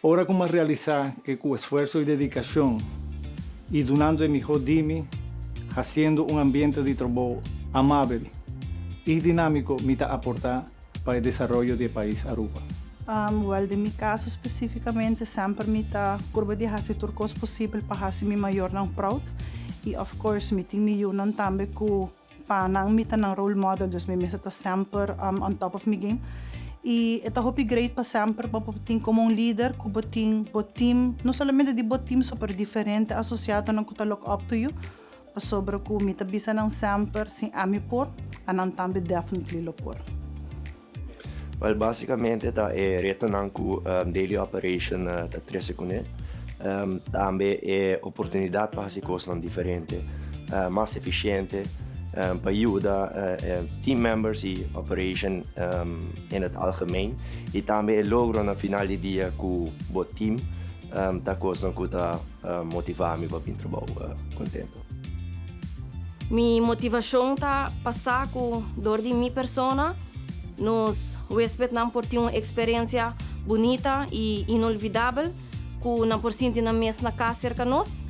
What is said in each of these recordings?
Ora ku mi a realisá ku ku esfuerso i dedikashon i dunando e mihó di mi, hasiendo un ambiente di trabou amabel i dinámiko, mi ta aportá pa e desaroyo di e pais Aruba. Well, den mi kaso spesífikamente, semper mi ta purba di hasi tur kos posibel pa hasi mi mayornan proud. I of course mi tin mi yunan tambe ku pa nan mi ta nan role model, dus mi mester ta semper on top of mi game. I e ta hopi great pa semper pa bo tin komo un lider ku bo tin bo team, no solamente di bo team so pero diferente asosiadonan ku ta look up to you, pasobra ku mi ta bisa nan semper si ami por, anan tambe definitely lo por. Well, basicamente ta e retonan ku daily operation ta trese kuné. Tambe e oportunidat pa hasi kosnan diferente, mas efisiente, pa yuda team members i operation in het algemeen. I tambe e logro na final di dia ku bo team ta kosnan ku ta motivá mi pa bin trabou kontento. Mi motivashon ta pasá ku dor di mi persona nos huéspednan por tin un eksperensia bunita i inolvidabel, ku nan por sinti nan mes na kas serka nos,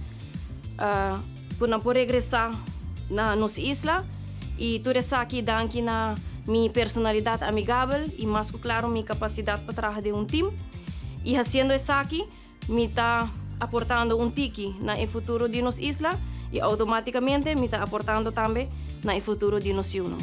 ku nan por regresá na nos isla i tur esaki danki na mi personalidat amigabel i mas ku klaro mi kapasidat pa traha den un tim. I hasiendo esaki, mi ta aportando un tiki na e futuro di nos isla i automáticamente mi ta aportando tambe na e futuro di nos yunan.